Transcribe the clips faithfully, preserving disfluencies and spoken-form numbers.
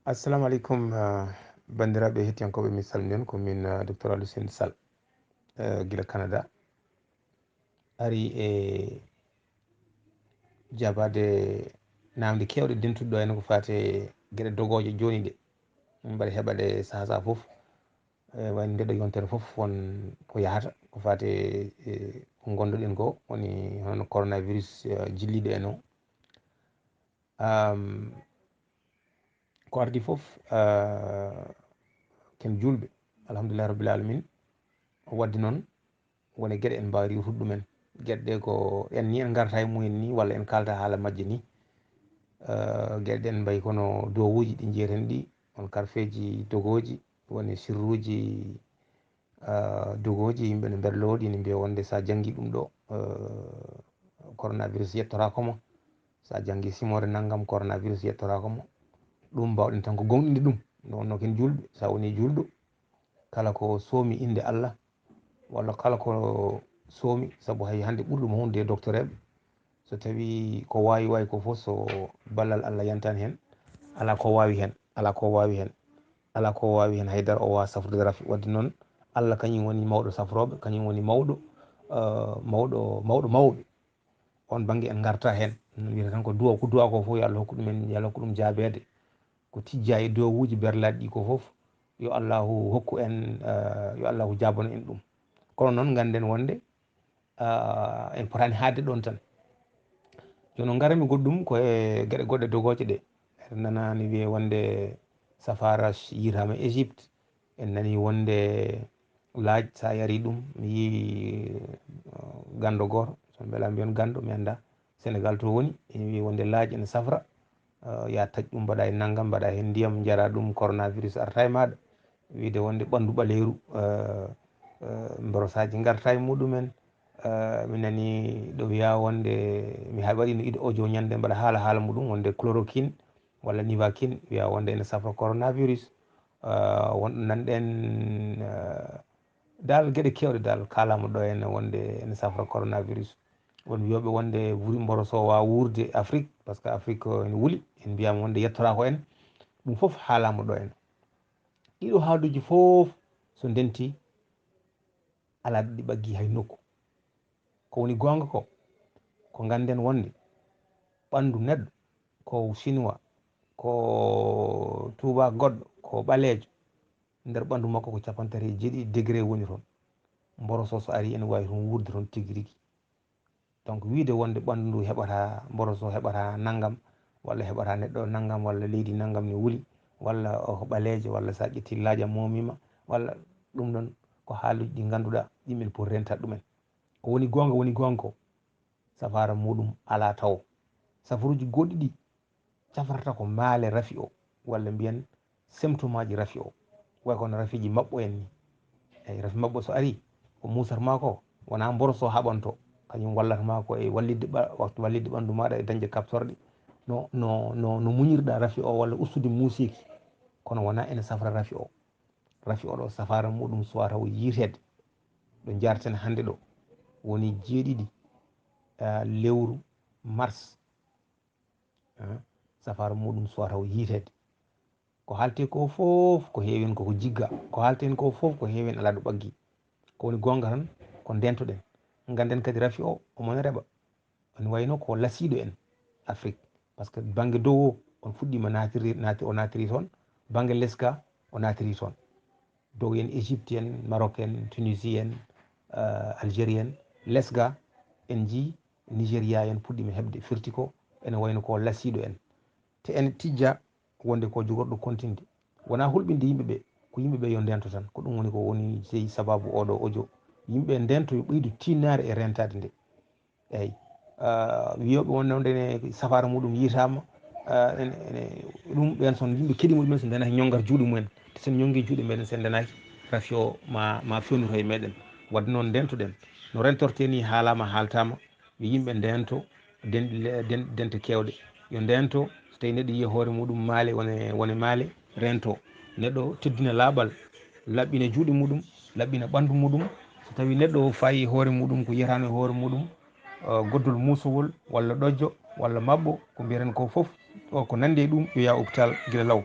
Assalamu aleykum, ah, banndiraaɓe hettiyankooɓe, mi salmini on. Ko min, ah, Docteur Alioune Sall, eh, gila Canada. Ari e jabaade namde keewɗe dentuɗo en ko faati e geɗe dogooje jooni ɗe. Min mbaɗi heɓaade saha saha fof. Eh, wayno nde ɗo yontere fof won ko yahata, ko faati e, e ko ngonduɗen ko, woni hono coronavirus, eh, jilliɗo en o. Am, ko ardi fof, ah, ken juulɓe, alhamdulillahi rabbil alamin. O waddi noon, wone geɗe en mbaawi riiwtude ɗumen. Geɗe ɗe ko en ni en ngarta e mumen ni, walla en kalta haala majje ni. Ah, geɗe ɗen mbayi kono duwawuuji ɗi njiyeten ɗi, on karfeeji dogooji, woni sirruuji, ah, dogooji, yimɓe ne mberlooɗi, ne mbiya wonde so a janngi ɗum ɗo, ah, coronavirus yettoraako ma. So a janngi simoore nanngam, coronavirus yettoraako ma. Ɗum mbaawɗen tan ko gomɗinde ɗum. Nde wonno ken juulɓe, so a woni juulɗo, kala ko soomi innde Allah, walla kala ko soomi, sabu hay hannde ɓurɗo mo hunde e docteur eɓe, so tawi ko waawi waawi ko fof, so ballal Allah yantaani heen, alaa ko waawi heen, alaa ko waawi heen, alaa ko waawi heen haydara, o waawa safrude rafi. Wadde noon, Allah kañum woni mawɗo safrooɓe, kañum woni mawɗo, eh, mawɗo, mawɗo mawɓe. On bannge en ngarta heen. No wiyata tan ko duwa, ko duwa ko fof, yo Allah hokku ɗum en, yo Allah hokku ɗum jaabeede. Ko tijja e duwawuuji berlaaɗi ɗi ko fof, yo Allahu hokku en, eh, yo Allahu jaabano en ɗum. Kono noon, ngannden wonde, ah, en potaani haaɗde ɗoon tan. Jooni noon, ngaranmi goɗɗum ko e geɗe goɗɗe dogooje ɗe. Eɗen nana ne wiyee wonde safaara yiitaama Égypte. En nani wonde laaj, so a yari ɗum, mi yii, uh, ganndo gooto, so mi mbela mbiyon ganndo, mi annda Senegal to woni, ene wiyi wonde laaj ene safra, uh, ya taƴ ɗum, mbaɗa heen nanngam, mbaɗa heen ndiyam, njara ɗum, coronavirus arta e maaɗa. Wiide wonde ɓanndu ɓaleeru, uh, uh, mborosaaji ngarta e muɗumen. Uh, mi nani ɗo wiya wonde, mi ha-, waɗino ido audio ñande mbaɗa haala, haala muɗum wonde chloroquine walla nivaquine, wiya wonde ene safra coronavirus. Uh, won ɗo nanɗen, uh, dal geɗe kewɗe dal kaalama ɗo ene wonde ene safra coronavirus. Won wiyoɓe wonde wuri mboroso wa wuurde Afrique, parce que Afrique ko ene wuli, en mbiyama wonde yettora ko en. Ɗum fof haalama ɗo en. Ɗiɗo haaluji fof so ndenti, alaa ɗo ɗi ɓaggi hay nokku. Ko woni goonga ko, ko ngannden wonde ɓanndu neɗɗo ko chinois, ko tuubaak goɗɗo, ko ɓaleejo, nder ɓanndu makko ko cappanɗe tati e jeeɗiɗi degré woni toon. Mboroso so ari ene waawi toon wuurde toon tigi rigi. Donc, wiide wonde ɓanndu ndu heɓata, mboroso heɓata nanngam, walla heɓata neɗɗo nanngam, walla leydi nanngam ne wuli, walla o ko ɓaleejo, walla so a ƴetti laajam moomima, walla ɗum ɗon ko haaluuji ɗi ngannduɗaa, ɗi min poti rentaade ɗumen. Ko woni goonga, woni goonga ko, safaara muɗum alaa tawo. Safaruuji goɗɗi ɗi cafrata ko maale rafi o, walla mbiyen semtomaaji rafi o. Way kono rafiiji maɓɓo en ni. Eyi, rafi maɓɓo so ari, ko muusat ma ko, wonaa mboroso haɓanto. Kañum wallat ma ko e wallitde ɓa-, waktu wallitde ɓanndu maaɗa e dañde kaptorɗe. No, no, no, no muñirɗa rafi o walla ustude muusiiki. Kono wonaa ene safra rafi o. Rafi o ɗo safaara muɗum suwata o yiiteede. Ɗo njarten hannde ɗo woni jeeɗiɗi, ah, lewru mars. Ah, safaara muɗum suwata o yiiteede. Ko haalte ko fof ko heewi heen koko jigga. Ko haalte heen ko fof ko heewi heen alaa ɗo ɓaggi. Ko woni goonga tan ko ndeentoɗen. Ngannden kadi rafi o, omo ne reɓa. Ene wayno ko lasiiɗo en Afrique. Parce que bannge dow o, on fuɗɗiima naatiri-, naati-, o naatiri toon. Bannge les ga, o naatiri toon. Dow en Égypte en, Maroc en, Tunisie en, euh, Algérie en. Les ga, en njii Nigeria en puɗɗiima heɓde firti ko, ene wayno ko lasiiɗo en. Te ene tijja wonde ko jogorɗo kontinde. Wonaa hulɓinde yimɓe ɓe, ko yimɓe ɓe yo ndento tan. Ko ɗum woni ko woni jeyi sababu oɗo audio. Yimɓe ndento yo ɓeydu tinnaare e rentaade nde. Eyi. Ah, wiyooɓe wonde wonde ne safaara muɗum yiitaama, ah, ene, ene, ɗum ɓeen son yimɓe keɗi muɗumen so ndenaaki ñongat juuɗe mumen. Te sen ñongi juuɗe meɗen sen ndenaaki, rafi o ma, ma fewnito e meɗen. Wadde noon ndentoɗen. No rentorte ni haalaama haaltaama, yo yimɓe ndento, den-, le-, den-, dente keewɗe. Yo ndento, so tawi neɗɗo yiya hoore muɗum maale, wone, wone maale, rento. Neɗɗo teddina laaɓal, laɓɓina juuɗe muɗum, laɓɓina ɓanndu muɗum. So tawi neɗɗo fayi hoore muɗum, ko yiyataano e hoore muɗum, uh, goddol muusowol, walla ɗojjo, walla maɓɓo, ko mbiyaten ko fof, o ko nandi e ɗum, yo yaha hôpital gila law.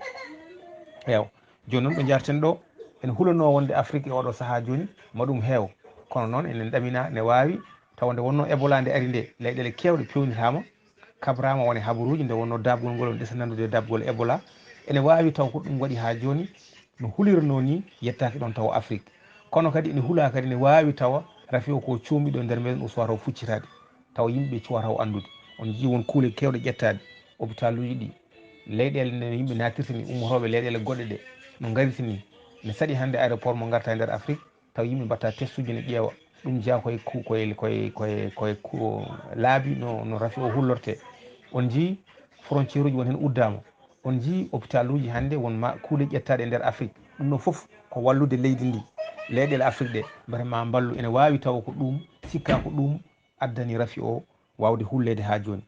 Eewa, jooni noon ɗo njarten ɗo, en hulanoo wonde Afrik e oɗo sahaa jooni, ma ɗum heew. Kono noon enen ɗamina ne waawi tawa nde wonnoo Ebola nde ari nde, leyɗeele keewɗe peewnitaama, kabraama wone habaruuji nde wonnoo daaɓgol ngol ene ɗesa nanndude e daaɓgol Ebola. Ene waawi taw ko ɗum waɗi haa jooni no hulirnoo nii yettaaki ɗoon tawa Afrik. Kono kadi ene hulaa kadi ne waawi tawa rafi o ko coomii ɗo nder meɗen o suwata o fuccitaade. Tawa yimɓe ɓe cuwata o anndude. On njii won kuule keewɗe ƴettaaɗe, opitaluuji ɗi, leyɗeele nde yimɓe naatirta ni, ummotooɓe leyɗeele goɗɗe ɗe, no ngarita ni. Ne saɗi hannde aéroport mo ngarta e nder Afrik, tawa yimɓe mbatta testuuji ne ƴeewa. Ɗum jeyaa koye ku-, koye, koye, koye, koye ku-, laabi no, no rafi o hullorte. On njii frontière uji won heen uddaama. On njii opitaluuji hannde won ma kuule ƴettaaɗe e nder Afrik. Ɗum ɗo fof ko wallude leydi ndi. Leyɗeele Afrik ɗe, mbete ma mballu. Ene waawi tawa ko ɗum, sikkaa ko ɗum addani rafi o waawde hulleede haa jooni.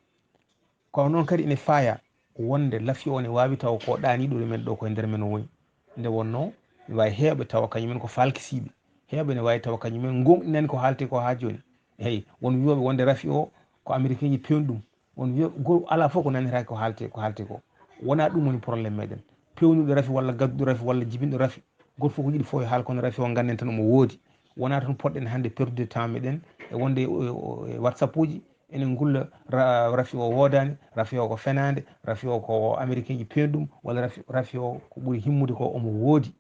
Kono noon kadi ene faaya wonde lafi o ne waawi tawa ko ɗaaniiɗo men ɗo koye nder men o woni. Nde wonnoo, ne waawi heewɓe tawa kañumen ko faalkisiiɓe. Heewɓe ne waawi tawa kañumen ngonɗinani ko haalte ko haa jooni. Eey, won wiyooɓe wonde rafi o ko Amerikeenji peewni ɗum. Won wiyooɓe, go-, alaa fof ko naniraaki ko haalte, ko haalte ko. Wonaa ɗum woni problème meɗen. Peewnuɗo rafi walla gadduɗo rafi walla jibinɗo rafi, gooto fof ko yiɗi fof yo haal kono rafi o ngannden tan omo woodi. Wonaa toon poɗɗen hannde perdude temps meɗen e wonde e, e, e WhatsApp uji, enen ngulla ra-, rafi o woodaani, rafi o ko fenaande, rafi o ko Amerikeenji peewni ɗum, walla rafi, rafi o ko ɓuri himmude ko omo woodi.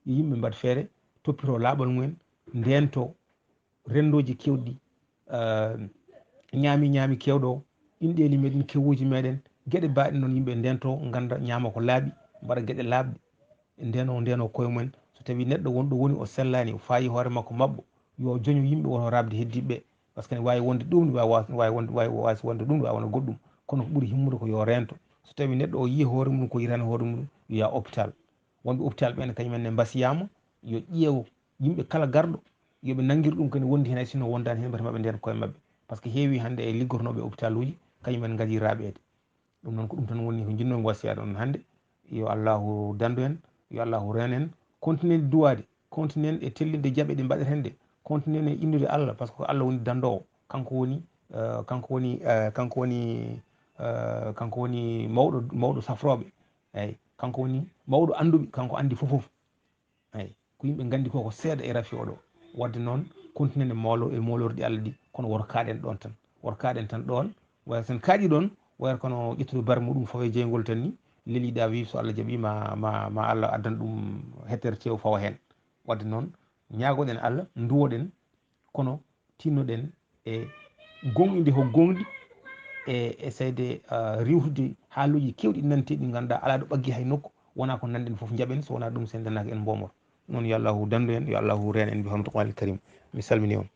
Yo yimɓe mbaɗ feere, toppitoo laaɓal mumen, ndeentoo renndooji keewɗi, eh, ñaami ñaami keewɗo, inɗeeli meɗen, kewuuji meɗen, geɗe baaɗe noon yimɓe ndeentoo, ngannda ñaama ko laaɓi, mbaɗa geɗe laaɓɗe, ndeeno, ndeeno koye mumen. So tawii neɗɗo wonɗo woni o sellaani, o faayi hoore makko maɓɓo, yo joño yimɓe woto raɓde heddiiɓe ɓe. Par ce que ne waawi wonde ɗum, ne waawi, waawi wonde, waawi, waawi wonde ɗum, ne waawi wonde goɗɗum. Kono ko ɓuri himmude ko yo reento. So tawii neɗɗo o yii hoore mum ko yitani hoore mum, yo yaha hôpital. Wonɓe hôpital ɓeen kañumen ne mbasiyaama, yo ƴeew yimɓe kala garɗo, yo ɓe nanngir ɗum kadi wondi heen, hay sinno wondaani heen, mbete maɓɓe ndeen koye maɓɓe. Par ce que heewi hannde e liggotnooɓe hôpital uji, kañumen ngadii raaɓeede. Ɗum noon ko ɗum tan woni ko njinnoomi wasiyade on hannde. Yo Allahu danndu en, yo Allahu reen en. Continuen duwaade, continuen e tellinde jaɓe ɗe mbaɗeten ɗe, continuen e innude Allah, par ce que ko Allah woni danndoowo. Kanko woni, eh, kanko woni, eh, kanko woni, eh, kanko woni mawɗo, mawɗo safrooɓe. Eey, kanko woni mawɗo annduɓe, kanko anndi fof fof. Eey, ko yimɓe nganndi ko, ko seeɗa e rafi o ɗo. Waɗde noon, continuen e moolo, e moolorɗi Allah ɗi, kono woto kaaɗen ɗoon tan. Woto kaaɗen tan ɗoon, walla so en kaaɗii ɗoon, wayata kono ƴettude bare muɗum fawa e jeyngol tan ni, lelii ɗa wi so Allah jaɓii ma, ma, ma Allah addan ɗum hettere tew fawa heen. Waɗde noon, ñaagoɗen Allah, nduwoɗen, kono tinnoɗen e goonɗinde ko goonɗi, e essayde, ah, riiwtude haaluuji keewɗi nanteeɗi ɗi ngannduɗaa alaa ɗo ɓaggi hay nokku, wonaa ko nanɗen fof njaɓen, so wonaa ɗum so en danndaaki en mboomoto. Noon yo Allahu danndu en, yo Allahu reen en bi hurmati Qur'aanil Kariim. Mi salminii on.